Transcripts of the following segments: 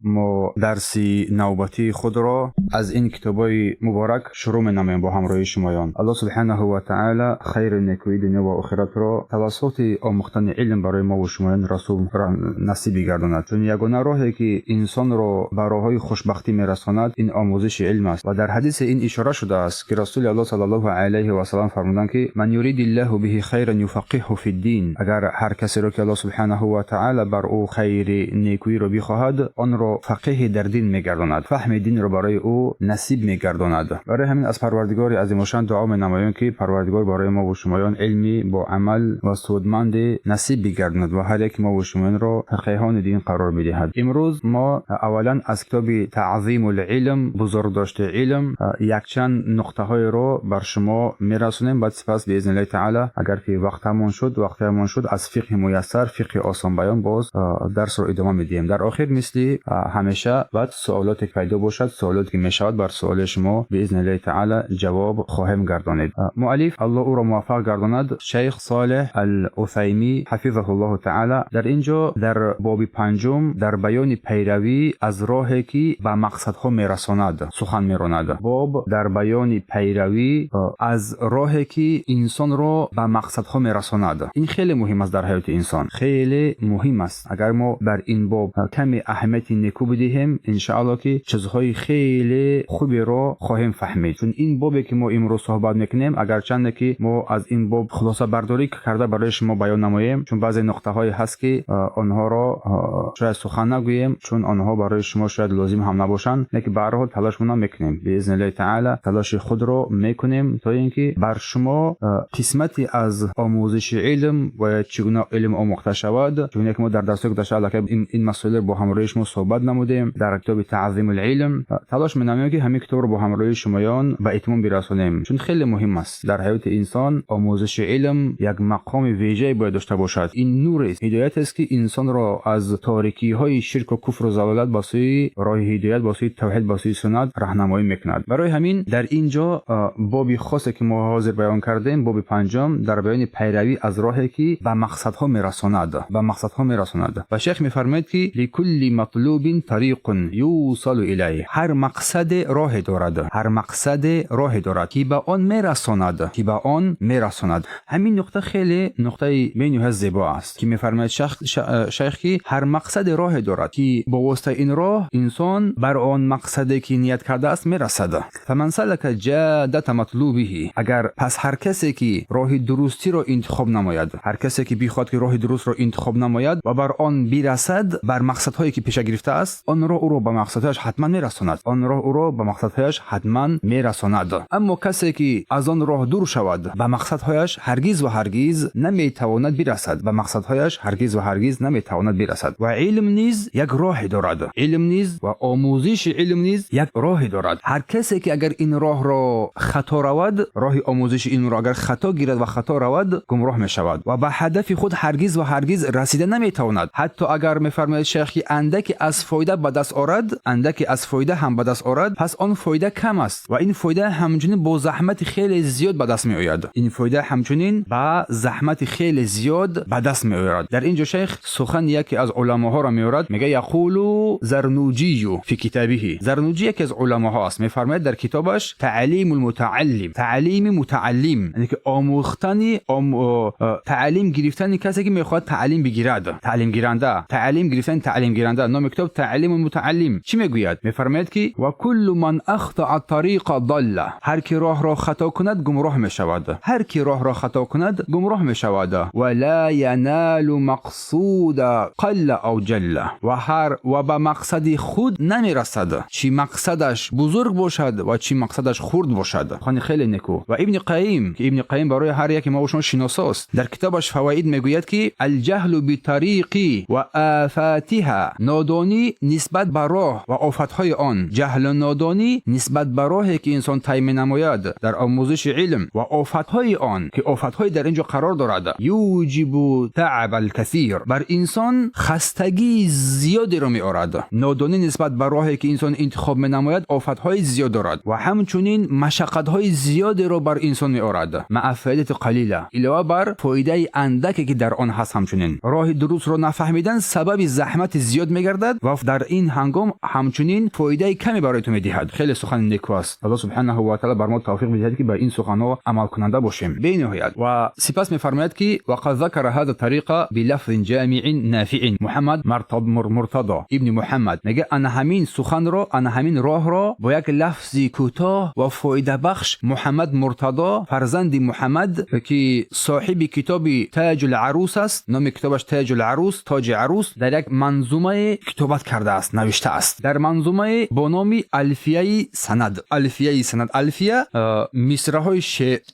Мо дарси навбатии худро аз ин китобҳои муборак шурӯъ менамоем бо ҳамроҳии шумоён. Аллоҳ субҳанаҳу ва таъала хайру некӯии дунё ва охиратро тавассути омӯхтани илм барои мо ва шумоён расул насиб бигардонад. Чун ягона роҳе ки инсонро ба роҳҳои хушбахтӣ мерасонад, ин омӯзиши илм аст. Ва дар ҳадисе ин ишора шудааст, ки Расули Аллоҳ саллаллоҳу алайҳи васаллам фармуданд, ки ман юридиллаҳу биҳи хайран юфаққиҳу фиддин. Агар ҳар касеро ки Аллоҳ субҳанаҳу ва таъала бар ӯ хайри некӯиро бихоҳад, онро фақиҳи дар дин мегардонад, фаҳми динро барои ӯ насиб мегардонад. Барои ҳамин аз Парвардигори азимушан дуо менамоем, ки Парвардигор барои мо ва шумоён илми бо амал ва судманде насиб бигардонад ва ҳар яки мо ва шумоёнро фақиҳони дин қарор бидиҳад. Имрӯз мо аввалан аз китоби Таъзимул илм, бузургдошти илм, якчанд нуқтаҳоеро бар шумо мерасонем. Баъд сипас, биизниллаҳи таъала, агар ки вақтамон шуд, аз фиқҳи муяссар, фиқҳи осонбаён, боз дарсро идома медиҳем. Дар охир, мисли ҳамеша, баъд суолоте пайдо бошад, суолоте ки мешавад, бар суоли шумо биизниллаҳи таъала ҷавоб хоҳем гардонид. Муаллиф, Аллоҳ ӯро муваффақ гардонад, шайх Солеҳ ал Усаймӣ ҳафизаҳуллоҳу таъала, дар ин ҷо дар боби панҷум дар баёни пайравӣ аз роҳе ки ба мақсадҳо мерасонад сухан меронад. Боб дар баёни пайравӣ аз роҳе ки инсонро ба мақсадҳо мерасонад. Ин хеле муҳим аст дар ҳаёти инсон, хеле муҳим аст. Агар мо бар ин боб каме аҳамияти некӯ бидиҳем, иншаалло ки чизҳои хеле хуберо хоҳем фаҳмид. Чун ин бобе ки мо имрӯз суҳбат мекунем, агарчанде ки мо аз ин боб хулосабардорӣ карда барои шумо баён намоем, чун баъзе нуқтаҳое ҳаст, ки онҳоро шояд сухан нагӯем, чун онҳо барои шумо шояд лозим ҳам набошанд, лекин ба ҳар ҳол талошмона мекунем, биизниллаҳи таъала талоши худро мекунем, то ин ки бар шумо қисмате аз омӯзиши илм бояд чӣ гуна илм омӯхта шавад. Чуне ки мо дар дарсҳои гузашта аллакай ин масоилро бо ҳамроҳии шумо суҳбат намудем дар китоби Таъзимул илм, талош менамоем, ки ҳамин китобро бо ҳамроҳии шумоён ба итмом бирасонем, чун хеле муҳим аст. Дар ҳаёти инсон омӯзиши илм як мақоми вежае бояд дошта бошад. Ин нурест, ҳидоят аст, ки инсонро аз торикиҳои ширку куфру залолат ба сӯи роҳи ҳидоят, ба сӯи тавҳид, ба сӯи суннат раҳнамоӣ мекунад. Барои ҳамин дар ин ҷо боби хосе ки мо ҳозир баён кардем, боби панҷум дар баёни пайравӣ аз роҳе ки ба мақсадҳо мерасонад, ба мақсадҳо мерасонад. Ва шайх мефармояд, ки ликулли матлубин тариқун юсалу илайҳ. Ҳар мақсаде роҳе дорад, ҳар мақсаде роҳе дорад, ки ба он мерасонад, ки ба он мерасонад. Ҳамин нуқта хеле нуқтаи бениҳоят зебо аст, ки мефармояд шайх, ки ҳар мақсаде роҳе дорад, ки бо воситаи ин роҳ инсон бар он мақсаде ки ният кардааст мерасад. Фаман салака ҷадата матлубиҳи. Агар пас ҳар касе ки роҳи дурустиро интихоб намояд, ҳар касе ки бихоҳад ки роҳи дурустро интихоб намояд ва бар он бирасад, бар мақсадҳое ки пеша гирифтааст, он роҳ ӯро ба мақсадҳояш ҳатман мерасонад, он роҳ ӯро ба мақсадҳояш ҳатман мерасонад. Аммо касе ки аз он роҳ дур шавад, ба мақсадҳояш ҳаргиз ва ҳаргиз наметавонад бирасад, ба мақсадҳояш ҳаргиз ва ҳаргиз наметавонад бирасад. Ва илм низ як роҳе дорад, илм низ ва омӯзиши илм низ як роҳе дорад. Ҳар касе ки агар ин роҳро хато равад, роҳи омӯзиши илмро агар хато гирад ва хато равад, гумроҳ мешавад ва ба ҳадафи худ ҳаргиз ва ҳаргиз расида наметавонад. Ҳатто агар, мефармояд шайх, ки андаке аз фоида ба даст орад, андаке аз фоида ҳам ба даст орад, пас он фоида кам аст ва ин фоида ҳамчунин бо заҳмати хеле зиёд ба даст меояд, ин фоида ҳамчунин ба заҳмати хеле зиёд ба даст меояд. Дар ин ҷо шайх сухани яке аз уламоҳоро меорад, мега: яқулу Зарнуҷию фи китабиҳи. Зарнуҷӣ яке аз уламоҳо аст, мефармояд дар китобаш Таълиму лмутааллим, таълими мутааллим, яъне ки омӯхтани, таълим гирифтани касе ки мехоҳад таълим бигирад, таълимгиранда, таълим гирифтани таълимгиранда. Номи китоб Таълиму мутааллим. Чӣ мегӯяд? Мефармояд, ки ва куллу ман ахтаа тариқа далла. Ҳар ки роҳро хато кунад, гумроҳ мешавад, ҳар ки роҳро хато кунад, гумроҳ мешавад. Ва ла яналу мақсуда қалла ав ҷалла. Ва ҳар ва ба мақсади худ намерасад, чӣ мақсадаш бузург бошад ва чӣ мақсадаш хурд бошад. Сухани хеле некӯ. Ва Ибни Қайим, ки Ибни Қайим барои ҳар яке мо шумо шиносост, дар китобаш Фаваид мегӯяд, ки алҷаҳлу битариқи ва офатиҳа. Нодонӣ нисбат ба роҳ ва офатҳои он, ҷаҳлу нодонӣ нисбат ба роҳе ки инсон тай менамояд дар омӯзиши илм ва офатҳои он, ки офатҳое дар ин ҷо қарор дорад, юҷибу таъба алкасир. Бар инсон хастагии зиёдеро меорад. Нодонӣ нисбат ба роҳе ки инсон интихоб менамояд, офатҳои зиёд дорад ва ҳамчунин машаққатҳои зиёдеро бар инсон меорад. Маа фоидати қалила, илова бар фоидаи андаке ки дар он ҳаст. Ҳамчунин роҳи дурустро нафаҳмидан сабаби заҳмати зиёд мегардад ва ва дар ин ҳангом ҳамчунин фоидаи каме барои ту медиҳад. Хеле сухани неку аст. Аллоҳ субҳанаҳу ва таъала бар мо тавфиқ медиҳад, ки ба ин суханҳо амалкунанда бошем бениҳоят. Ва сипас мефармояд, ки وقد ذكر هذا الطريق بلفظ جامع نافع Муҳаммад Муртадо ибни Муҳаммад мега, ана ҳамин суханро, ана ҳамин роҳро бо як лафзи кӯтоҳ ва фоидабахш Муҳаммад Муртадо, фарзанди Муҳаммад, ки соҳиби китоби Таҷул Арус аст, номи китобаш Таҷул Арус, Тоҷи Арус, дар як манзумае китобат кардааст, навиштааст, дар манзумае бо номи Алфияи санад. Алфияи санад, алфия мисраҳои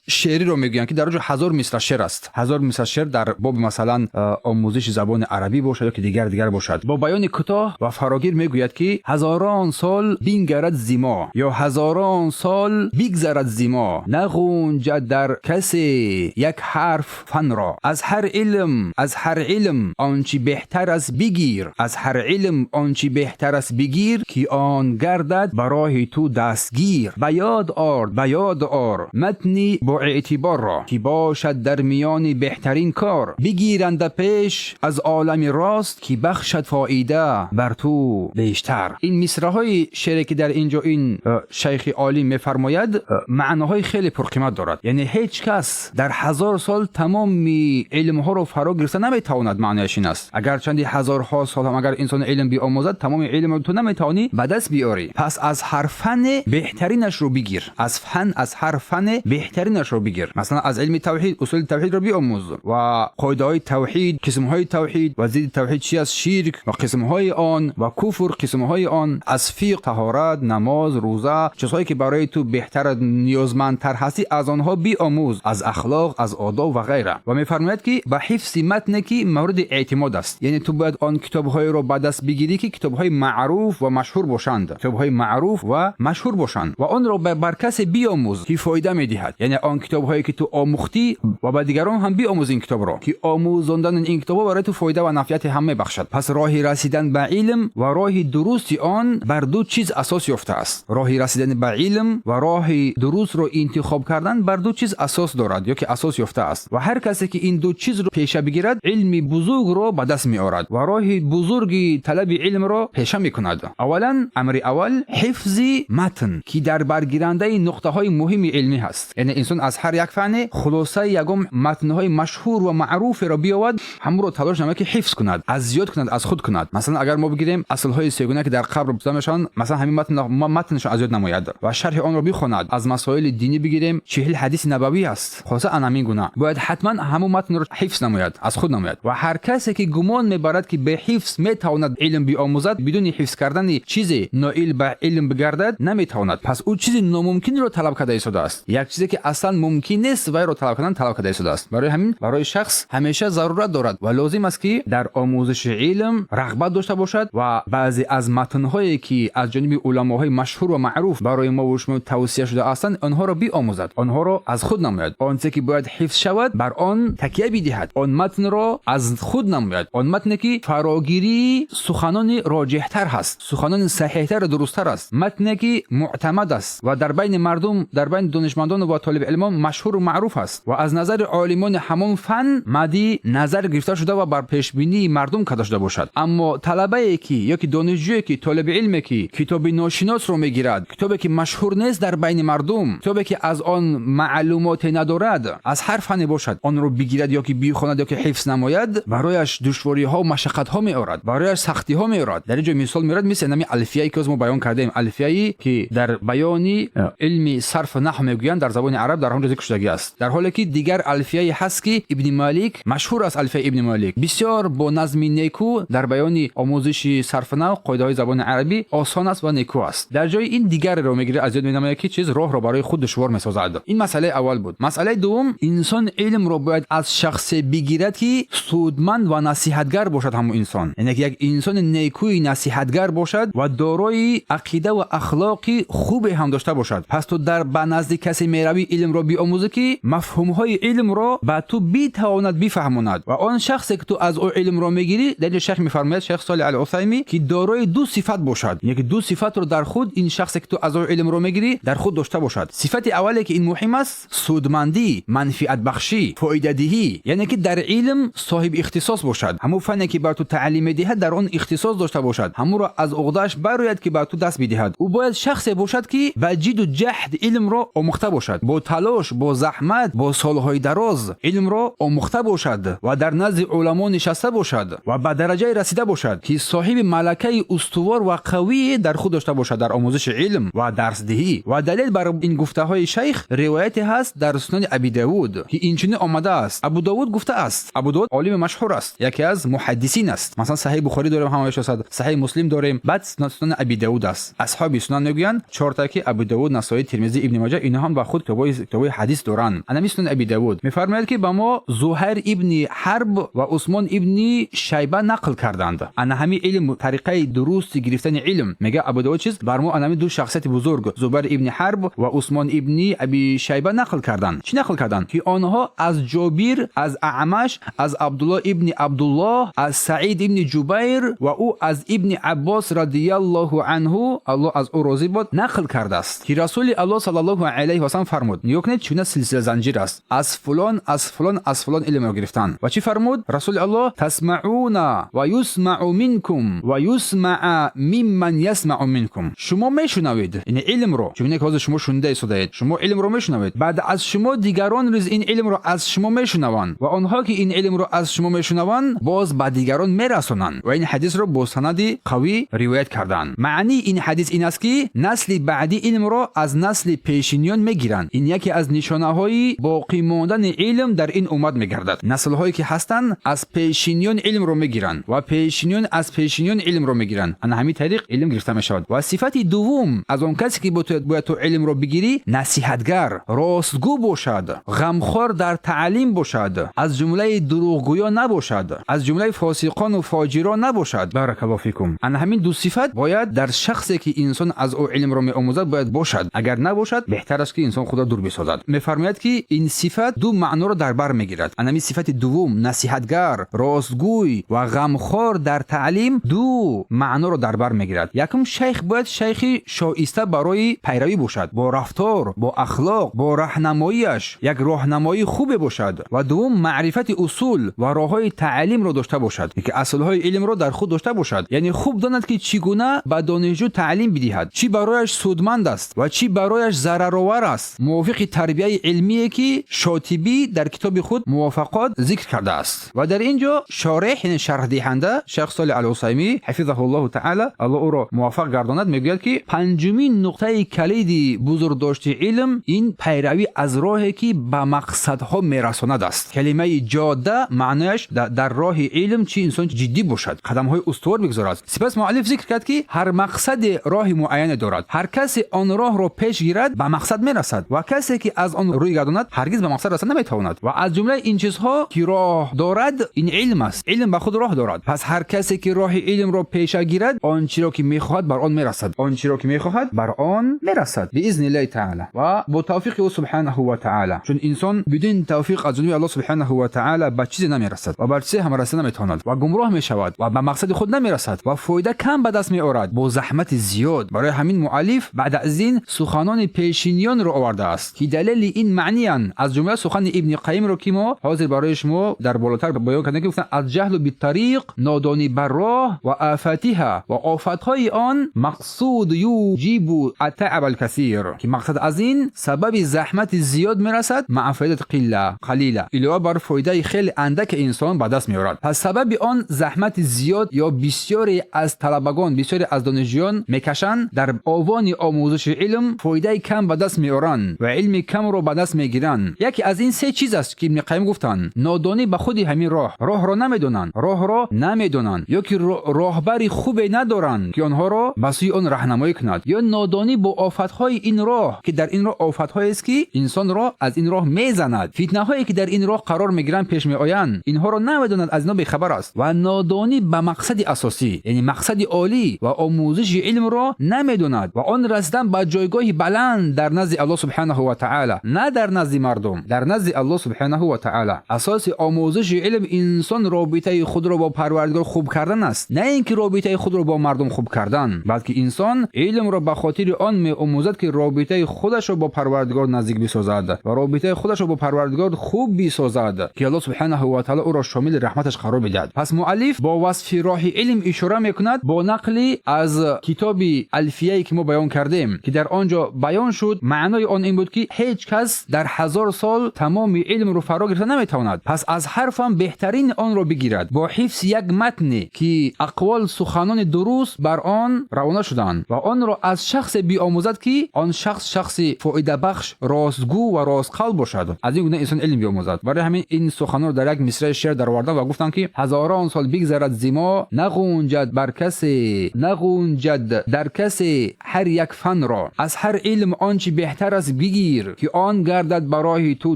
шеъриро мегӯянд, ки дар он ҷо 1000 мисра шеър аст. 1000 мисра шеър дар боби, масалан, омӯзиши забони арабӣ бошад ё ки дигар дигар бошад. Бо баёни кӯтоҳ ва фарогир мегӯяд, ки ҳазорон сол бингарад зимо ё ҳазорон сол бигзарад зимо, нағунҷад дар касе як ҳарф фанро. Аз ҳар илм, аз ҳар илм он чи беҳтар аст бигир, аз ҳар илм он чи беҳтар аст бигир, ки он гардад ба роҳи ту дастгир. Ба ёд ор, ба ёд ор матни бо эътиборро, ки бошад дар миёни беҳтарин кор. Бигиранда пеш аз олами рост, ки бахшад фоида бар ту бештар. Ин мисраҳои шеъре, ки дар ин ҷо ин шайхи олим мефармояд, маъноҳои хеле пурқимат дорад. Яъне ҳеҷ кас дар 1000 сол тамоми илмҳоро фаро гирифта наметавонад. Маънояш ин аст: агарчанди ҳазорҳо сол ҳам агар инсон илм биомӯзад, тамоми илмро ту наметавонӣ ба даст биёрӣ. Пас аз ҳар фане беҳтаринашро бигир, аз фан, аз ҳар фане беҳтаринашро бигир. Масалан, аз илми тавҳид усули тавҳидро биомӯз ва қоидаҳои тавҳид, қисмҳои тавҳид ва зидди тавҳид чи аст, ширк ва қисмҳои он ва куфр, қисмҳои он, аз фиқҳ таҳорат, намоз, рӯза, чизҳое ки барои ту беҳтар, ниёзмандтар ҳастӣ, аз онҳо биомӯз, аз ахлоқ, аз одоб ва ғайра. Ва мефармояд, ки ба ҳифзи матне, ки мавриди эътимод аст, яъне ту бояд он китобҳоеро ба даст бигирӣ, ки китобҳои маъруф ва машҳур бошанд, китобҳои маъруф ва машҳур бошанд, ва онро бар касе биомӯз, ки фоида медиҳад. Яъне он китобҳое, ки ту омӯхтӣ, ва ба дигарон ҳам биомӯз ин китобро, ки омӯзондани ин китобҳо барои ту фоида ва нафъияте ҳам мебахшад. Пас роҳи расидан ба илм ва роҳи дурусти он бар ду чиз асос ёфтааст. Роҳи расидан ба илм ва роҳи дурустро интихоб кардан бар ду чиз асос дорад ё ки асос ёфтааст. Ва ҳар касе ки ин ду чизро пеша бигирад, илми бузургро ба даст меорад ва роҳи бузурги талаби илмро пеша мекунад. Аввалан, амри аввал, ҳифзи матн, ки дар баргирандаи нуқтаҳои муҳими илмӣ ҳаст. Яъне инсон аз ҳар як фане хулосаи ягон матнҳои машҳур ва маъруферо биёвад, ҳамонро талош намояд, ки ҳифз кунад, аз ёд кунад, аз худ кунад. Масалан, агар мо бигирем аслҳои сегуна, ки дар қабр гуфта мешаванд, масалан, ҳамин матн, матнашро аз ёд намояд ва шарҳи онро бихонад. Аз масоили динӣ бигирем, 40 ҳадиси набавӣ аст. Хулоса, ан ҳамин гуна бояд ҳатман ҳамон матнро ҳифз намояд, аз худ намояд. Ва ҳар касе ки гумон мебарад, ки бе ҳифз метавонад илм биомӯзад, бидуни ҳифз кардани чизе ноил ба илм бигардад наметавонад, пас ӯ чизи номумкинро талаб карда истодааст. Як чизе, ки аслан мумкин нест, вайро талаб кардан талаб карда истодааст. Барои ҳамин барои шахс ҳамеша зарурат дорад ва лозим аст, ки дар омӯзиши илм рағбат дошта бошад ва баъзе аз матнҳое, ки аз ҷониби уламоҳои машҳур ва маъруф барои мо ва шумо тавсия шуда ҳастанд, онҳоро биомӯзад, онҳоро аз худ намояд. Он чизе, ки бояд ҳифз шавад, бар он такя бидиҳад, он матнро аз худ намояд, он матне, ки фарогирии суханони роҷеҳтар ҳаст, суханони саҳеҳтару дурусттар аст, матне, ки муътамад аст ва дар байни мардум, дар байни донишмандону ва толибилмон машҳуру маъруф аст ва аз назари олимони ҳамон фан мади назар гирифта шуда ва бар пешбинии мардум карда шуда бошад. Аммо талабае ки ё ки донишҷӯе ки, толиби илме ки китоби ношиносро мегирад, китобе, ки машҳур нест дар байни мардум, китобе, ки аз он маълумоте надорад, аз ҳар фане бошад, онро бигирад ё ки бихонад ё ки ҳифз намояд, барояш душвориҳо, машаққатҳо меорад, барояш сахтиҳо меорад. Дар ин ҷо мисол меорад, мисли нами алфияе, ки мо баён кардем, алфияе, ки дар баёни илми сарф наҳв мегӯянд, дар забони араб дар он ҷо зикр шудагӣ аст, дар ҳоле ки дигар алфияе ҳаст, ки Ибни Малик машҳур аст. Алфияи Ибни Малик бисёр бо назми неку дар баёни омӯзиши сарф наҳв, қоидаҳои забони арабӣ осон аст ва неку аст. Дар ҷои ин дигареро мегирад, аз ёд менамояд, ки чиз роҳро барои худ душвор месозад. Ин масъалаи аввал буд. Масъалаи дуввум: инсон илмро бояд аз шахсе бигирад, ки судманд ва насиҳатгар бошад. Ҳамон инсон, яъне ки як инсони некӯи насиҳатгар бошад ва дорои ақида ва ахлоқи хубе ҳам дошта бошад. Пас ту дар ба назди касе меравӣ илмро биомӯзӣ, ки мафҳумҳои илмро ба ту битавонад бифаҳмонад. Ва он шахсе, ки ту аз ӯ илмро мегирӣ, дар инҷо шайх мефармояд, шайх Солиҳ ал Усаймӣ, ки дорои ду сифат бошад, яъне ки ду сифатро дар худ ин шахсе, ки ту аз ӯ илмро мегирӣ, дар худ дошта бошад. Сифати аввале, ки ин муҳим аст, судмандӣ, манфиатбахшӣ, фоидадиҳӣ, яъне ки дар илм соҳиби ихтисос бошад. Ҳамон фане, ки бар ту таълим медиҳад, дар он ихтисос. ихтисос дошта бошад, ҳамуро аз уғдааш барояд ки ба ту даст бидиҳад. Ӯ бояд шахсе бошад ки ба ҷиду ҷаҳд илмро омӯхта бошад, бо талош, бо заҳмат, бо солҳои дароз илмро омӯхта бошад ва дар назди уламо нишаста бошад ва ба дараҷае расида бошад ки соҳиби малакаи устувор ва қавие дар худ дошта бошад дар омӯзиши илм ва дарсдиҳӣ. Ва далел бар ин гуфтаҳои шайх ривояте ҳаст дар Сунани Аби Давуд, ки инчунин омадааст. Абу Давуд гуфтааст, Абу Давуд олими машҳур аст, яке аз муҳаддисин аст. Масалан, Саҳиҳи Бухорӣ дорем, ҳама мешиносад, Саҳиҳи Муслим дорем, баъд Сунани Аби Давуд аст. Асҳоби сунан мегӯянд чорта, ки Абу Давуд, Насоӣ, Тирмизӣ, Ибни Маҷа, инҳо ҳам ба худ китобҳои ҳадис доранд. Анами Сунани Аби Давуд мефармояд, ки ба мо Зуҳайр ибни Ҳарб ва Усмон ибни Шайба нақл карданд. Ана ҳами илм, тариқаи дурусти гирифтани илм, мега Абу Давуд, чиз бар мо анами ду шахсияти бузург, Зубайр ибни Ҳарб ва Усмон ибни Аби Шайба нақл карданд. Чӣ нақл карданд? Ки онҳо аз Ҷобир, аз Аъмаш, аз Абдуллоҳ ибни Абдуллоҳ, аз Саид ибни Ҷубайр ва ӯ аз Ибни Аббос радиаллоҳу анҳу, Аллоҳ аз ӯ розӣ бод, нақл кардааст, ки Расули Аллоҳ саллаллоҳу алайҳи васаллам фармуд. Нигоҳ кунед, чуна силсила занҷир аст: аз фулон, аз фулон, аз фулон илмро гирифтан. Ва чӣ фармуд Расули Аллоҳ? Тасмауна ва юсмау минкум ва юсмаа мимман ясмау минкум. Шумо мешунавед, яъне илмро, чуне ки ҳозир шумо шунида истодаед, шумо илмро мешунавед, баъд аз шумо дигарон низ ин илмро аз шумо мешунаванд ва онҳо ки ин илмро аз шумо мешунаванд, боз ба дигарон мерасонанд. Ва ин ҳадисро бо санади қавӣ ривоят карданд. Маънии ин ҳадис ин аст, ки насли баъдӣ илмро аз насли пешиниён мегиранд. Ин яке аз нишонаҳои боқӣ мондани илм дар ин уммат мегардад. Наслҳое ки ҳастанд, аз пешиниён илмро мегиранд ва пешиниён аз пешиниён илмро мегиранд. Ана ҳамин тариқ илм гирифта мешавад. Ва сифати дуввум аз он касе ки бояд ту илмро бигирӣ: насиҳатгар, ростгӯ бошад, ғамхор дар таълим бошад, аз ҷумлаи дурӯғгӯён набошад, аз ҷумлаи фосиқону фоҷирон набошад. Баракаллоҳу фикум. Ана ҳамин ду сифат бояд дар шахсе ки инсон аз ӯ илмро меомӯзад бояд бошад. Агар набошад, беҳтар аст ки инсон худро дур бисозад. Мефармояд, ки ин сифат ду маъноро дар бар мегирад. Ана ҳамин сифати дуввум, насиҳатгар, ростгӯй ва ғамхор дар таълим, ду маъноро дар бар мегирад. Якум, шайх бояд шайхи шоиста барои пайравӣ бошад, бо рафтор, бо ахлоқ, бо раҳнамоиаш як роҳнамоии хубе бошад. Ва дуввум, маърифати усул ва роҳҳои таълимро дошта бошад, ки асолҳои илмро дар худ дошта бошад, яъне хуб донад, ки чӣ гуна ба донишҷӯ таълим бидиҳад, чӣ барояш судманд аст ва чӣ барояш зараровар аст, мувофиқи тарбияи илмие ки Шотибӣ дар китоби худ Мувофақот зикр кардааст. Ва дар ин ҷо шореҳ, яъне шарҳдиҳанда, шайх Солиҳ Ал-Усаймӣ ҳафизаҳуллоҳу таъала, Аллоҳ ӯро муваффақ гардонад, мегӯяд, ки панҷумин нуқтаи калиди бузургдошти илм ин пайравӣ аз роҳе ки ба мақсадҳо мерасонад аст. Калимаи ҷода маънояш дар роҳи илм чи инсон ҷиддӣ бошад, қадамҳои устувор бигузорад. Сипас муаллиф зикр кард, ки ҳар мақсаде роҳи муайяне дорад. Ҳар касе он роҳро пеш гирад, ба мақсад мерасад ва касе ки аз он рӯй гардонад, ҳаргиз ба мақсад раса наметавонад. Ва аз ҷумлаи ин чизҳо ки роҳ дорад, ин илм аст. Илм ба худ роҳ дорад. Пас ҳар касе ки роҳи илмро пеша гирад, он чиро ки мехоҳад, бар он мерасад, он чиро ки мехоҳад, бар он мерасад, биизниллаҳи таъала ва бо тавфиқи ӯ субҳанаҳу ва таъала. Чун инсон бидуни тавфиқ аз ҷониби Аллоҳ субҳанаҳу ва таъала ба чизе намерасад ва бар чизе ҳам расида наметавонад ва гумроҳ мешавад ва ба мақсади худ намерасад ва фоида кам ба даст меорад бо заҳмати зиёд. Барои ҳамин муаллиф баъд аз ин суханони пешиниёнро овардааст, ки далели ин маъниянд, аз ҷумла сухани Ибни Қайимро, ки мо ҳозир барои шумо дар болотар баён кардем, ки гуфтанд: الجهل بالطریق, нодонӣ бар роҳ, وآفاتها, ва офатҳои он, مقصود يوجب التعب الكثير, ки мақсад аз ин сабаби заҳмати зиёд мерасад, مع فائدة قلة قلیله, илова бар фоидаи хеле андаке инсон ба даст меорад. Пас сабаби он заҳмати зиёд ё бисёре аз талабагон, бисёре аз донишҷӯён мекашанд дар овони омӯзиши илм, фоидаи кам ба даст меоранд ва илми камро ба даст мегиранд. Яке аз ин се чиз аст, ки Ибни Қайим гуфтанд: нодонӣ ба худи ҳамин роҳ, роҳро намедонанд, роҳро намедонанд, ё ки роҳбари хубе надоранд, ки онҳоро ба сӯи он раҳнамоӣ кунад, ё нодонӣ бо офатҳои ин роҳ, ки дар ин роҳ офатҳоест, ки инсонро аз ин роҳ мезанад, фитнаҳое ки дар ин роҳ қарор мегиранд, пеш меоянд, инҳоро намедонад, аз инҳо бехабар аст, ва нодонӣ ба мақсади асосӣ, яъне мақсади олӣ ва омӯзиши илмро намедонад ва он расидан ба ҷойгоҳи баланд дар назди Аллоҳ субҳанаҳу ва таъала, на дар назди мардум, дар назди Аллоҳ субҳанаҳу ва таъала. Асоси омӯзиши илм инсон робитаи худро бо Парвардигор хуб кардан аст, на ин ки робитаи худро бо мардум хуб кардан, балки инсон илмро ба хотири он меомӯзад, ки робитаи худашро бо Парвардигор наздик бисозад ва робитаи худашро бо Парвардигор хуб бисозад, ки Аллоҳ субҳанаҳу ва таъала ӯро шомили раҳматаш қарор бидиҳад. Пас муаллиф бо васфи роҳи илм ишора мекунад бо нақли аз китоби Алфияе ки мо баён кардем, ки дар он ҷо баён шуд. Маънои он ин буд, ки ҳеҷ кас дар 1000 сол тамоми илмро фаро гирифта наметавонад, пас аз ҳар фан беҳтарин онро бигирад бо ҳифзи як матне, ки ақвол суханони дуруст бар он равона шуданд, ва онро аз шахсе биомӯзад, ки он шахс шахси фоидабахш, ростгӯ ва ростқалб бошад. Аз ин гуна инсон илм биомӯзад. Барои ҳамин ин суханонро дар як мисраи шеър дароварданд ва гуфтанд, ки ҳазорон сол бигзарад зи мо, нағунҷад бар касе, нағунҷад дар касе ҳар як фанро. Аз ҳар илм он чи беҳтар аст бигир, ки он гардад ба роҳи ту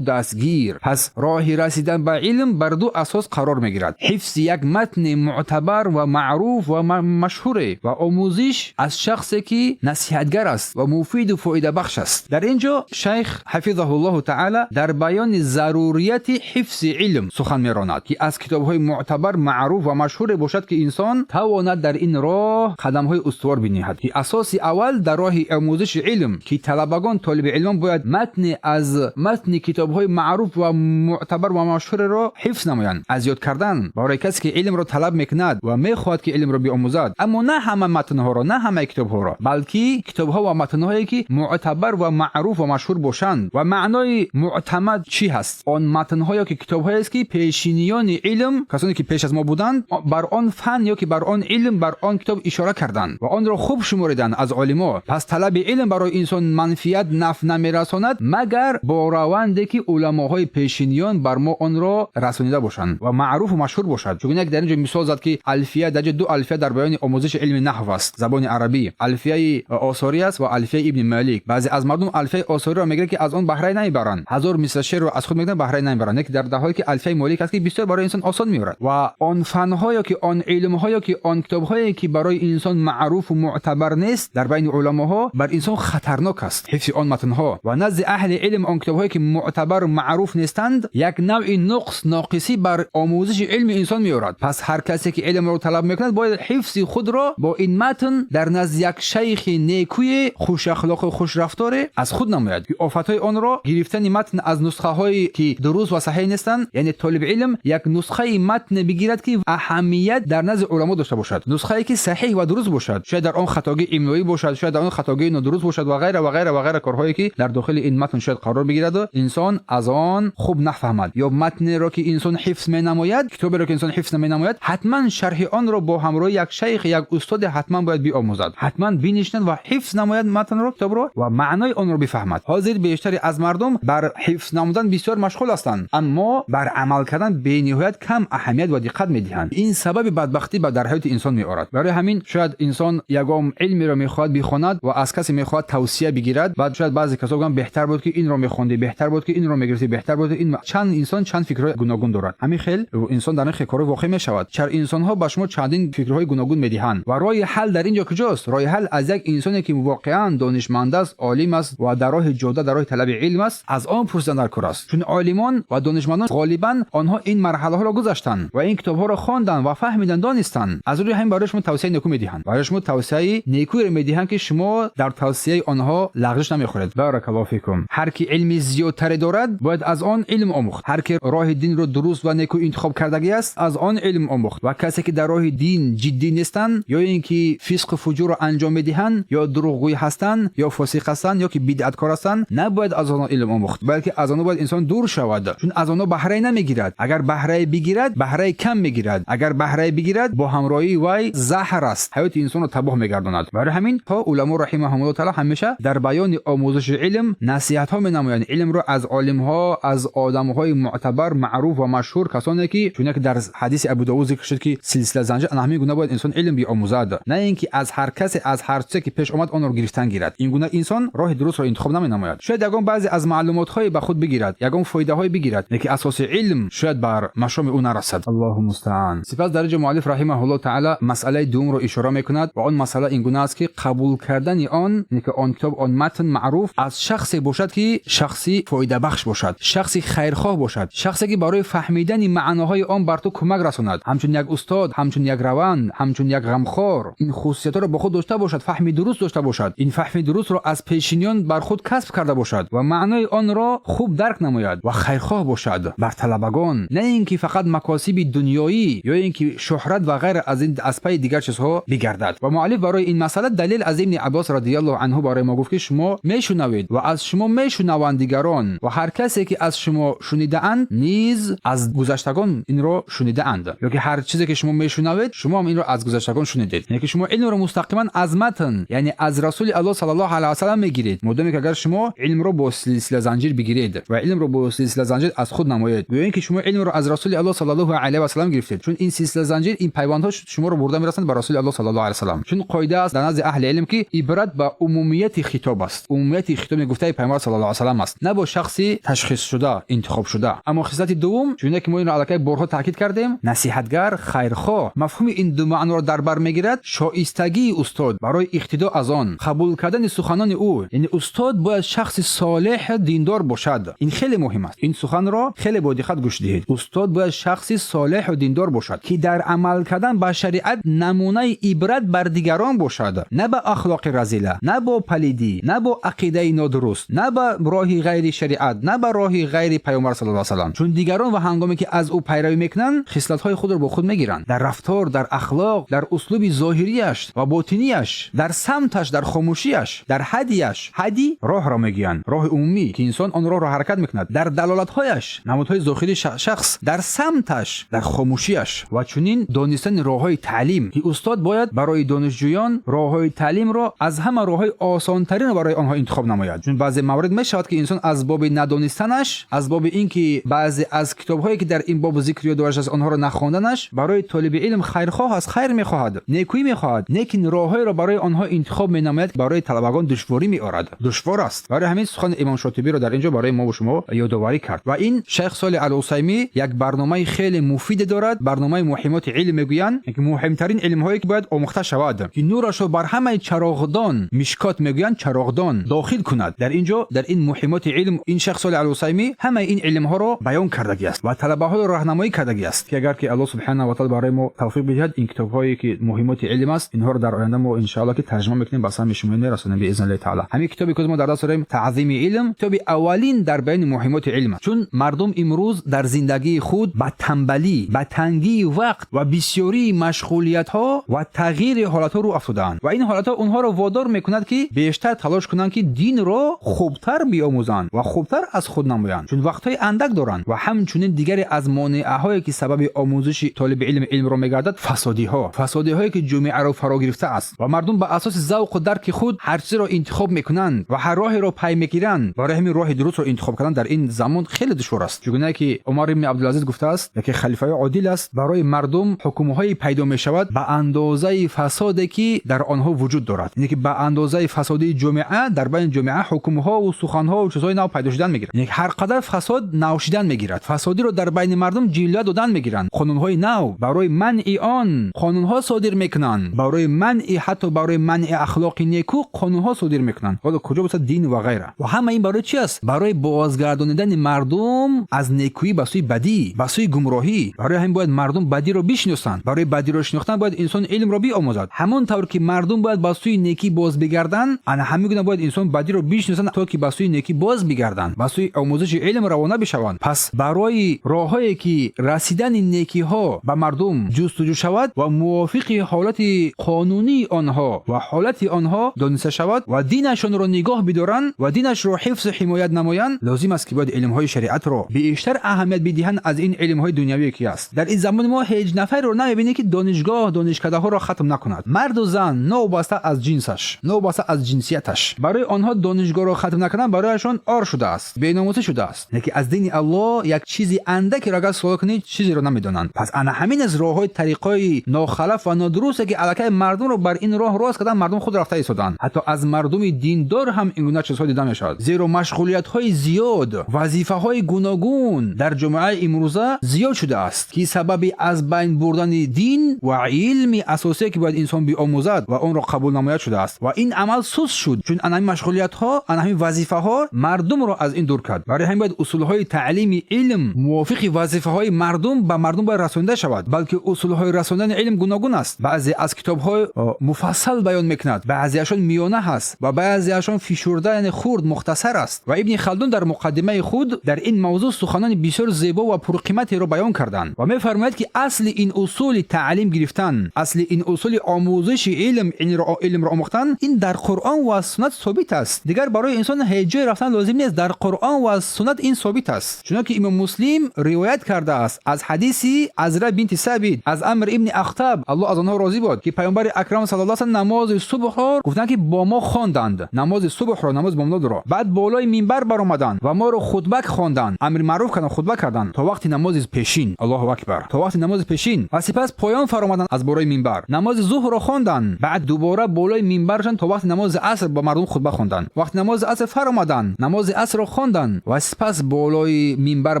дастгир. Пас роҳи расидан ба илм бар ду асос қарор мегирад: ҳифзи як матни мӯътабар ва маъруф ва машҳуре ва омӯзиш аз шахсе, ки насиҳатгар аст ва муфиду фоидабахш аст. Дар ин ҷо шайх ҳафизаҳуллоҳу таъала дар баёни зарурияти ҳифзи илм сухан меронад, ки аз китобҳои мӯътабар, маъруф ва машҳуре бошад, ки инсон тавонад дар ин роҳ қадамҳои устувор биниҳад, ки асоси аввал дар роҳи омӯзиши илм, ки талабагон, толиби илмон бояд матне аз матни китобҳои маъруф ва мӯътабар ва машҳуреро ҳифз намоянд. Аз ёд кардан барои касе, ки илмро талаб мекунад ва мехоҳад, ки илмро биомӯзад, аммо на ҳама матнҳоро, на ҳамаи китобҳоро, балки китобҳо ва матнҳое, ки мӯътабар ва маъруф ва машҳур бошанд. Ва маънои мӯътамад чӣ ҳаст? Он матнҳо ё ки китобҳоест, ки пешиниёни илм, касоне ки пеш аз мо буданд, бар он фан ё ки бар он илм, бар он китоб ишора карданд ва онро хуб шумориданд аз олимо. Пас талаби илм барои инсон манфиат, нафъ намерасонад, магар бо раванде, ки уламоҳои пешиниён бар мо онро расонида бошанд ва маъруфу машҳур бошад. Чун як дар ин ҷо мисол зад, ки Алфия, дар ҷо ду Алфия дар баёни омӯзиши илми наҳв аст, забони арабӣ: Алфияи Осорӣ аст ва Алфияи Ибни Малик. Баъзе аз мардум Алфияи Осориро мегиранд, ки аз он баҳрае намебаранд, 1000 мисра шеърро аз худ мекунанд, баҳрае намебаранд, лекин дар ҳоле ки Алфияи Молик аст, ки бисёр барои инсон осон меорад. Ва он фанҳо ё ки он илмҳо ё ки он китобҳое, ки барои инсон маъруфу мӯътабар нест дар байни уламоҳо, бар инсон хатарнок аст ҳифзи он матнҳо. Ва назди аҳли илм он китобҳое, ки мӯътабару маъруф нестанд, як навъи нуқс, ноқисӣ бар омӯзиши илми инсон меорад. Пас ҳар касе, ки илмро талаб мекунад, бояд ҳифзи худро бо ин матн дар назди як шайхи некӯе, хушахлоқу хушрафторе аз худ намояд, ки офатҳои онро гирифтани матн аз нусхаҳое, ки дуруст ва саҳеҳ нестанд. Яъне толиби илм як нусхаи матне бигирад, ки аҳамият дар назди уламо дошта бошад, нусхае, ки саҳеҳ ва дуруст бошад. Шояд дар он хатогии имлоӣ бошад, шояд дар он хатогии нодуруст бошад ва ғайра ва ғайра ва ғайра, корҳое, ки дар дохили ин матн шояд қарор бигираду инсон аз он хуб нафаҳмад. Ё матнеро, ки инсон ҳифз менамояд, китоберо, ки инсон ҳифз менамояд, ҳатман шарҳи онро бо ҳамроҳи як шайх, як устоде ҳатман бояд биомӯзад, ҳатман бинишинад ва ҳифз намояд матнро, китобро ва маънои онро бифаҳмад. Ҳозир бештари аз мардум бар ҳифз намудан бисёр машғул ҳастанд, аммо бар амал кардан бениҳоят кам аҳамият ва диққат медиҳанд. Ин сабаби бадбахтӣ ба дар ҳаёти инсон меорад. Барои ҳамин шояд инсон ягон илмеро мехоҳад бихонад ва аз касе мехоҳад тавсия бигирад. Баъд шояд баъзе касо гӯянд: беҳтар буд, ки инро мехондӣ, беҳтар буд, ки инро мегирифтӣ, беҳтар буд. Ин чанд инсон чанд фикрҳои гуногун дорад. Ҳамин хел инсон дар ин хел корҳо воқеъ мешавад. Чар инсонҳо ба шумо чандин фикрҳои гуногун медиҳанд? Ва роҳи ҳал дар ин ҷо куҷост? Роҳи ҳал аз як инсоне, ки воқеан донишманд аст, олим аст ва дар роҳи ҷода, дар роҳи талаби илм аст, аз он пурсидан дар кор аст. Чун олимон ва донишмандон ғолибан онҳо ин марҳалаҳоро гузаштанд ва ин китобҳоро хонданд ва фаҳмиданд, донистанд. Аз рӯи ҳамин барои шумо тавсияи некӯ медиҳанд, барои шумо тавсияи некӯеро медиҳанд, ки шумо дар тавсияи онҳо лағзиш намехӯред. Баракаллоҳу фикум. Ҳар ки илми зиёдтаре дорад, бояд аз он илм омӯхт. Ҳар ки роҳи динро дуруст ва некӯ интихоб кардагӣ аст, аз он илм омӯхт. Ва касе, ки дар роҳи дин ҷиддӣ нестанд, ё ин ки фисқу фуҷурро анҷом медиҳанд, ё дурӯғгӯй ҳастанд, ё фосиқ ҳастанд, ё ки бидъаткор ҳастанд, набояд аз онҳо илм омӯхт, балки аз онҳо бояд инсон дур шавад, чун аз онҳо баҳрае намегирад. Агар баҳрае бигирад, баҳраи кам мегирад. Агар баҳрае бигирад, бо ҳамроҳии вай заҳр аст, ҳаёти инсонро табоҳ мегардонад. Барои ҳамин то уламо раҳимаҳумуллоҳ таъала ҳамеша дар баёни омӯзиши илм насиҳатҳо менамоянд. Илмро аз олимҳо, аз одамҳои мӯътабар, маъруф ва машҳур, касоне, ки чун як дар ҳадиси Абу Довуд зикр шуд, ки силсила занҷир, ана ҳамин гуна бояд инсон илм биомӯзад, на ин ки аз ҳар касе, аз ҳар чизе, ки пеш омад, онро гирифтан гирад. Ин гуна инсон роҳи дурустро интихоб наменамояд. Шояд ягон баъзе аз маълумотҳое ба худ бигирад, ягон фоидаҳое бигирад, лекин асоси илм шояд бар машоми ӯ нарасад. Аллоҳу мустаан. Сипас дар инҷо муаллиф раҳимаҳуллоҳ таъала масъалаи дуюмро ишора мекунад ва он масъала ин гуна аст, ки қабул кардани он, ки он китоб, он матн маъруф аз шахсе бошад, ки шахси фоидабахш бошад, шахси хайрхоҳ бошад, шахсе, ки барои фаҳмидани маъноҳои он бар ту кӯмак расонад, ҳамчун як устод, ҳамчун як раванд, ҳамчун як ғамхор. Ин хусусиятҳоро бо худ дошта бошад, фаҳми дуруст дошта бошад, ин фаҳми дурустро аз пешиниён бар худ касб карда бошад ва маънои онро хуб дарк намояд ва хайрхоҳ бошад бар талабагон, на ин ки фақат макосиби дунёӣ ё ин ки шӯҳрат ва ғайра аз ин аз пайи дигар чизҳо бигардад. Ва муаллиф барои ин масъала далел аз Ибни Аббос радиаллоҳу анҳу барои мо гуфт, ки шумо мешунавед ва аз шумо мешунаванд дигарон ва ҳар касе ки аз шумо шунидаанд низ аз гузаштагон инро шунидаанд. Ё ки ҳар чизе ки шумо мешунавед, шумо ҳам инро аз гузаштагон шунидед. Яъне ки шумо илмро мустақиман аз матн, яъне аз Расули Аллоҳ саллаллоҳу алайҳи васаллам мегиред. Модоме ки агар шумо илмро бо силсила занҷир бигиред ва илмро бо силсила занҷир аз худ намоед, гӯё ин ки шумо илмро аз Расули Аллоҳ саллаллоҳу алайҳи васаллам гирифтед. Чун ин силсила занҷир, ин пайвандҳо шуморо бурда мерасанд ба Расули Аллоҳ саллаллоҳу алайҳи васаллам. Чун қоида аст дар назди аҳли илм, ки ибрат ба умумияти хитоб аст. Умумияти хитоби гуфтаи Пайғамбар саллаллоҳу алайҳи васаллам аст, на бо шахси ташхисшуда, интихобшуда. Аммо хислати дуввум, чуне ки мо инро аллакай борҳо таъкид кардем, насиҳатгар, хайрхоҳ, мафҳуми ин ду маъноро дар бар мегирад. Шоистагии устод барои иқтидо аз он, қабул кардани суханони ӯ, яъне устод бояд шахси солеҳ, диндор бошад. Ин хеле муҳим аст. Ин суханро хеле бо диққат гӯш диҳед. Устод бояд шахси солеҳу диндор бошад, ки дар амал кардан ба шариат намунаи ибрат бар дигарон бошад, на ба ахлоқи разила, на бо палидӣ, на бо ақидаи нодуруст, на ба роҳи ғайри шариат, на ба роҳи ғайри Паёмбар саллаллоҳу алайҳи васаллам. Чун дигарон ва ҳангоме ки аз ӯ пайравӣ мекунанд, хислатҳои худро бо худ мегиранд дар рафтор, дар ахлоқ, дар услуби зоҳирияш ва ботинияш, дар самташ, дар хомӯшияш, дар ҳадияш. Ҳади роҳро мегӯянд, роҳи умумӣ, ки инсон он роҳро ҳаракат мекунад, дар далолатҳояш, намудҳои зоҳирии шахс, дар самташ, дар хомӯшияш ва чунин донистани роҳҳои таълим, ки устод бояд барои донишҷӯён роҳҳои таълимро аз ҳама роҳҳои осонтаринро барои онҳо интихоб намояд. Чун баъзе маврид мешавад, ки инсон аз боби надонистанаш, аз боби ин ки баъзе аз китобҳое ки дар ин боб зикр ёд аст, онҳоро нахонданаш, барои толиби илм хайрхоҳ аст, хайр мехоҳад, некӯӣ мехоҳад, лекин роҳҳоеро барои онҳо интихоб менамояд, барои талабагон душворӣ меорад, душвор аст. Барои ҳамин сухани Имом Шотибиро дар ин ҷо барои мо шумо ёдоварӣ кард. Ва ин Шайх Солеҳ Ал-Усаймӣ як барномаи хеле муфиде дорад, барномаи муҳимоти илм мегӯянд, ки муҳимтарин илмҳое ки бояд омӯхта шавад, ки нурашро бар ҳамаи чароғдон, мишкот мегӯянд, чароғдон дохил кунад. Дар ин ҷо, дар ин муҳимоти илм, ин Шайх Солеҳ Ал-Усаймӣ ҳамаи ин илмҳоро баён кардагиаст ва талабаҳоро роҳнамоӣ кардагиаст, ки агар ки Аллоҳ субҳанаҳу ва таъала барои мо тавфиқ бидиҳад, ин китобҳое ки муҳимоти илм аст, инҳоро дар оянда мо иншоалло ки тарҷума мекунем, ба самъи шумо мерасонем биизниллаҳи таъала. Ҳамин китобе ки мо дар даст дорем, Таъзими илм, китоби аввалин дар баёни муҳимоти илм аст. Чун мардум имрӯз дар зиндагии худ ба тамбалӣ, ба тангии вақт ва бисёрии машғулиятҳо ва тағйири ҳолатҳо рӯ афтодаанд ва ин ҳолатҳо онҳоро водор мекунад, ки бештар талош кунанд, ки динро хубтар биомӯзанд ва хубтар аз худ намоянд, чун вақтҳои андак доранд. Ва ҳамчунин дигаре аз монеаҳое ки сабаби омӯзиши толиби илм илмро мегардад, фасодиҳо, фасодиҳое ки ҷомеаро фаро гирифта аст ва мардум ба асоси завқу дарки худ ҳар чизеро интихоб мекунанд ва ҳар роҳеро пай мегиранд. Барои ҳамин роҳи дурустро интихоб кардан дар ин замон хеле душвор аст. Чугунае ки Умар ибни Абдулазиз гуфтааст, яке халифаи одил аст: барои мардум ҳукмҳое пайдо мешавад ба андозаи фасоде ки дар онҳо вуҷуд дорад, яъне ки ба андозаи фасодии ҷомеа дар байни ҷомеа ҳукмҳову суханҳову чизҳои нав пайдо шудан мегирад. Яъне ҳар қадар фасод нав шудан мегирад, фасодиро дар байни мардум ҷилва додан мегиранд, қонунҳои нав барои манъи он қонунҳо содир мекунанд, барои манъи, ҳатто барои манъи ахлоқи неку қонунҳо содир мекунанд. Ҳоло куҷо бошад дин ва ғайра. Ва ҳама ин барои чи аст? Барои бозгардонидани мардум аз некӯӣ ба сӯи бадӣ, ба сӯи гумроҳӣ. Барои ҳамин бояд мардум бадиро бишиносанд. Барои бадиро шинохтан бояд инсон илмро биомӯзад. Ҳамон тавр ки мардум бояд ба сӯи некӣ боз бигарданд, ана ҳамин гуна бояд инсон бадиро бишиносанд, то ки ба сӯи некӣ боз бигарданд, ба сӯи омӯзиши илм равона бишаванд. Пас барои роҳҳое ки расидани некиҳо ба мардум ҷустуҷӯ шавад ва мувофиқи ҳолати қонунии онҳо ва ҳолати онҳо дониста шавад ва динашонро нигоҳ бидоранд ва динашро ҳифзу ҳимоят намоянд, лозим аст, ки бояд илмҳои шариатро бештар аҳамият бидиҳанд аз ин илмҳои дунявие ки аст. Дар ин замони мо ҳеҷ нафареро намебинӣ, ки донишгоҳ, донишкадаҳоро хатм накунад, марду зан, новобаста аз ҷинсаш, новобаста аз ҷинсияташ. Барои онҳо донишгоҳро хатм накардан барояшон ор шудааст, беномусӣ шудааст, лекин аз дини Аллоҳ як чизи андакеро агар суол кунӣ, чизеро намедонанд. Пас ана ҳамин аз роҳҳои, тариқҳои нохалаф ва нодурусте ки аллакай мардумро бар ин роҳ рост кардан, мардум худ рафта истоданд. Ҳатто аз мардуми диндор ҳам ин гуна чизҳо дида мешавад, зеро машғулиятҳои зиёд, вазифаҳои гуногун дар ҷомеаи имрӯза зиёд шудааст, ки сабаби аз байн бурдани дин ва илми асосие ки бояд инсон биомӯзад ва онро қабул намояд шудааст. Ва ин амал суст шуд, чун ана ҳамин машғулиятҳо, ана ҳамин вазифаҳо мардумро аз ин дур кард. Барои ҳамин бояд усулҳои таълими илм мувофиқи вазифаҳои мардум ба мардум бояд расонида шавад. Балки усулҳои расондани илм гуногун аст. Баъзе аз китобҳо муфассал баён мекунад, баъзеашон миёна ҳаст ва баъзеашон фишурда, яъне хурд, мухтасар аст. Ва Ибни Халдун дар муқаддимаи худ дар ин мавзӯъ суханони бисёр зебо ва пурқиматеро баён карданд ва мефармояд, ки асли ин усул усули таълим гирифтан, асли ин усули омӯзиши илм, илмро омӯхтан, ин дар Қуръон ва суннат собит аст. Дигар барои инсон ҳеҷ ҷой рафтан лозим нест, дар Қуръон ва суннат ин собит аст. Чунонки имом Муслим ривоят кардааст аз ҳадиси Азра бинти Сабит аз Амр ибни Ахтаб, Аллоҳ аз онҳо розӣ бод, ки паёмбари акрам саллаллоҳу алайҳи васаллам намози субҳро гуфтанд, ки бо мо хонданд намози субҳро, намози бомдодро. Баъд болои минбар баромаданд ва моро хутба хонданд, амри маъруф карданд, хутба карданд то вақти намози пешин. Аллоҳу акбар, то вақти намози пешин. Ва сипас поён фаромаданд аз болои минбар, намози зуҳрро хонданд, баъд дубора болои минбар шуданд, то вақти намози аср ба мардум хутба хонданд. Вақти намози аср фаромаданд, намози асрро хонданд ва сипас болои минбар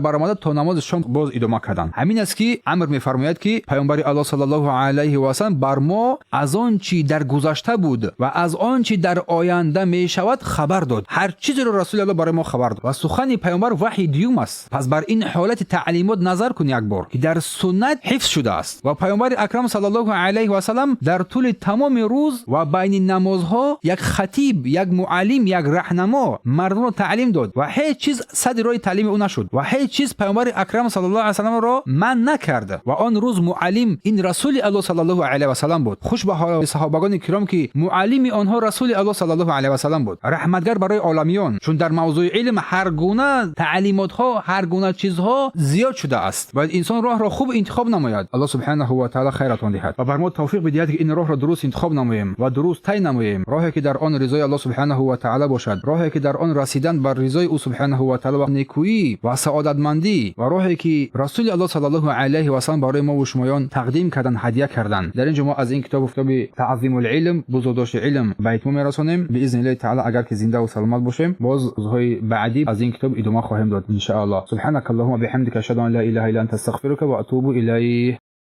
баромада то намози шом боз идома карданд. Ҳамин аст, ки Амр мефармояд, ки паёмбари Аллоҳ саллаллоҳу алайҳи васаллам бар мо аз он чӣ дар гузашта буд ва аз он чӣ дар оянда мешавад хабар дод. Ҳар чизеро Расули Аллоҳ барои мо хабар дод ва сухани паёмбар ваҳйи дуюм аст. Пас бар ин ҳолати таълимот назар кун як бор, ки дар суннат ҳифз шудааст. Ва паёмбари акрам саллаллоҳу алайҳи васаллам дар тӯли тамоми рӯз ва байни намозҳо як хатиб, як муаллим, як раҳнамо мардумро таълим дод ва ҳеҷ чиз сади роҳи таълими ӯ нашуд ва ҳеҷ чиз паёмбари акрам саллаллоҳу алайҳи васалламро манъ накард. Ва он рӯз муаллим ин Расули Аллоҳ саллаллоҳу алайҳи васаллам буд. Хуш ба ҳоли саҳобагони киром, ки муаллими онҳо Расули Аллоҳ саллаллоҳу алайҳи васаллам буд, раҳматгар барои оламиён. Чун дар мавзӯи илм ҳар гуна таълимотҳо, ҳар гуна чизҳо зиёд шудааст, бояд инсон роҳро хуб интихоб намояд. Аллоҳ субҳанаҳу ва таъала хайратон диҳад ва бар мо тавфиқ бидиҳад, ки ин роҳро дуруст интихоб намоем ва дуруст тай намоем, роҳе ки дар он ризои Аллоҳ субҳанаҳу ва таъала бошад, роҳе ки дар он расидан бар ризои ӯ субҳанаҳу ва таъала ва некӯӣ ва саодатмандӣ ва роҳе ки Расули Аллоҳ саллаллоҳу алайҳи васаллам барои мо ва шумоён тақдим карданд, ҳадя карданд. Дар ин ҷо мо аз ин китобу китоби Таъзимул илм, бузургдошти илм, ба итмом мерасонем. Биизниллаҳи таъала, агар ки зинда ва саломат бошем, боз рӯзҳои баъдӣ аз ин китоб идома хоҳем дод, иншааллоҳ. Субҳанака аллоҳумма биҳамдика, ашҳаду ан ла илаҳа илла анта, астағфирука ва атубу илайк.